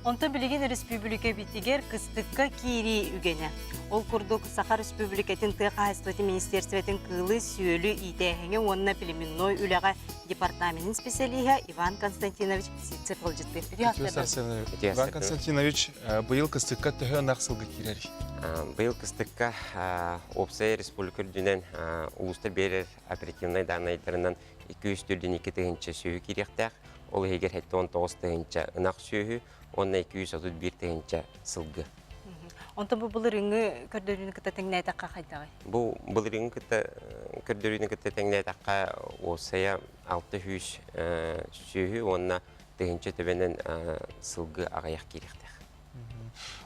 Онтон билигин өрөспүүбүлүкэбитигэр кыстыкка киирии үгэнэ. Ол курдук, Саха Өрөспүүбүлүкэтин тыа хаһаайыстыбатын министиэристибэтин кыылы-сүөлү иитээһиҥэ уонна племенной үлэҕэ департаменын специалиһа Иван Константинович Сивцев ыалдьыттыыр. Иван Константинович, быйыл кыстыкка төһө ынах сылгы киирэрий? Быйыл кыстыкка уопсай республика үрдүнэн улуустар биэрэр оперативнай дааннайдарынан 242 тыһыынча сүөһү киириэхтээх. Ол иһигэр 79 тыһыынча ынах сүөһү уонна 231 тыһыынча сылгы. Онтон бу былырыыҥҥы көрдөрүүнү кытта тэҥнээтэххэ хайдаҕый? Бу былырыыҥҥы кытта көрдөрүүнү кытта тэҥнээтэххэ уопсайа 600 сүөһү уонна тыһыынча төбөнөн сылгы аҕыйах киириэхтээх.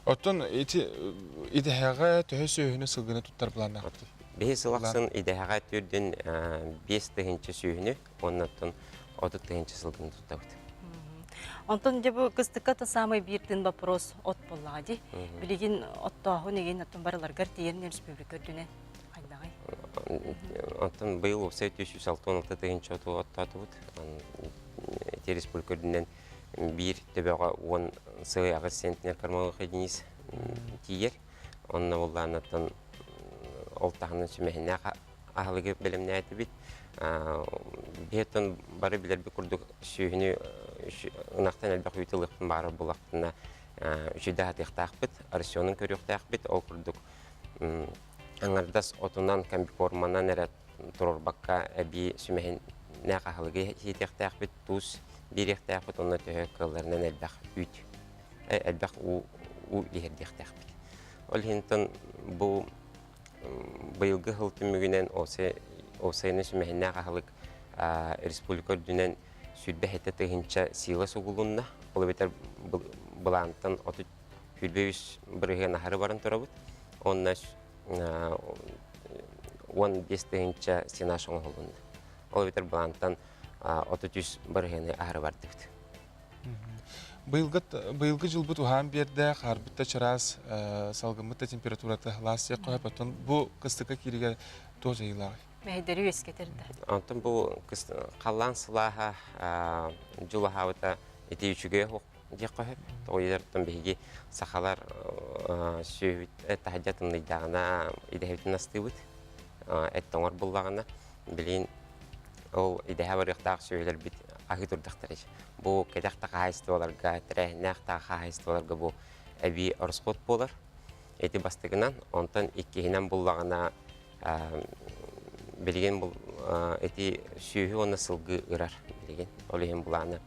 Оттон ити идэһэҕэ төһө сүөһүнү сылгыны туттар былааннаахпытый? Биһи сыл ахсын идэһэҕэ төрдүн 5 тыһыынча сүөһүнү уонна оттон 30 тыһыынча сылгыны туттабыт. Онтон дьэ бу кыстыкка та самый биир тыын вопрос от буоллаҕа дии. Билигин оттооһун игин оттон барыларгар тиийэн республика үрдүнэн хайдаҕый? Оттон быйыл уопсай 366 тыһыынча оту оттоотубут. Ити республика үрдүнэн биир төбөҕө 10 сылы 8 центнер кормовых единиц тиийэр. Онно буллаанаттан ол таһынан сүмэһиннээх аһылыгы бэлэмнээтибит. Биһиттэн бары билэрбит курдук сүөһүнү ынахтан элбэх үүт ылыахпын баҕарар буоллахпына үчүгэй аһатыахтаахпыт, рационун көрүөхтээхпит. Ол курдук аҥардас отунан, комбикорманан эрэ туруорбакка эбии сүмэһиннээх аһылыгы сиэтиэхтээхпит, туус биэриэхтээхпит уонна төһө кыалларынан элбэх үүт, элбэх уу уу иһэрдиэхтээхпит. Ол иһин бу быйылгы сыл түмүгүнэн уопсайынан сүмэһиннээх аһылык республика үрдүнэн 27 тыһыынча сила сугулунна. Ол эбэтэр былаантан 33 бырыһыан аһары баран турабыт. Онно 15 тыһыынча сенаж оҥоһулунна. Ол эбэтэр былаантан 33 бырыһыаны аһары бардыбыт. Быйылгы, быйылгы дьылбыт уһаан биэрдэ, хаарбыт да чараас, салгыммыт да температурата сылаас сиэххэ сөп. Оттон бу кыстыкка кииригэр туох дьайыылааҕый? Мэһэйдэри үөскэтэр да. Онтон бу халлаан сылааһа дьыл аһаабыта ити үчүгэй оһох диэххэ сөп. Тоҕо диэтэр биһиги сахалар сүөһүбүт таһырдьа тымныйдаҕына идэһэбитин астыыбыт. Эт тоҥор буллаҕына билигин ол идэһэ барыахтаах сүөһүлэрбит аһыы турдахтара. Бу кэтэх да хаһаайыстыбаларга, тэрээһиннээх да хаһаайыстыбаларга бу эбии ороскуот буолар. Ити бастакынан, онтон иккиһинэн буллаҕына билигин ити сүөһү уонна сылгы ырар билигин. Ол иһин былааны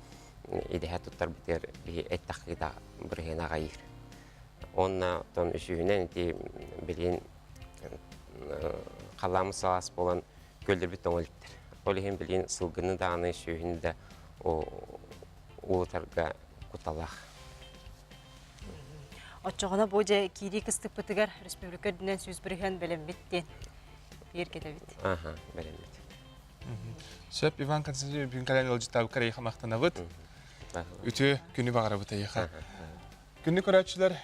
идэһэ туттарбытыгар биһи эт тахыыта бырыһыана аҕайыыр. Уонна оттон үсүһүнэн ити билигин халааммыт сылаас буолан күөллэрбит тоҥо иликтэр. Ол иһин билигин сылгыны даҕаны, сүөһүнү да уулатарга кутталлаах. Оччоҕуна бу дьэ киирии кыстыкпытыгар республика үрдүнэн 100% бэлэммит диэн бигэргэтэбит. Аха, бэлэммит. Сөп, Иван Константинович, бүгүн кэлэн ыалдьыттаабыккар эйиэхэ махтанабыт. Үтүө күнү баҕарабыт эйиэхэ. Күндү көрөөччүлэр,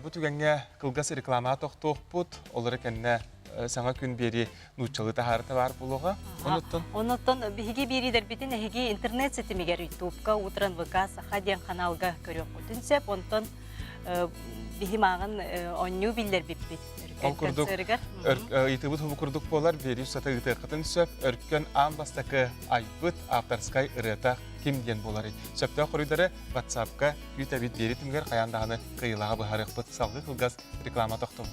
бу түгэҥҥэ кылгас рекламаҕа тохтуохпут. Олору кэннэ саҥа күн биэрии нууччалыы таһаарыта баар буолуоҕа. Онуттан Онуттан биһиги биэриилэрбитин эһиги интернет ситимигэр Ютубка Утром ВК Саха диэн ханаалга көрүөххүтүн сөп. Онтон биһи мааҕын оонньуу биллэрбиппит. Ол курдук ыйытыбыт хубу курдук буолар, биэрии устата ыытыаххытын сөп. Өркөн аан бастакы айбыт авторскай ырыата ким диэн буоларый? Сөптөөх хоруйдары WhatsApp-ка күүтэбит биэрии түмүгэр хайаан даҕаны кыайыылааҕы быһаарыахпыт. Салгыы кылгас реклама тохтобут.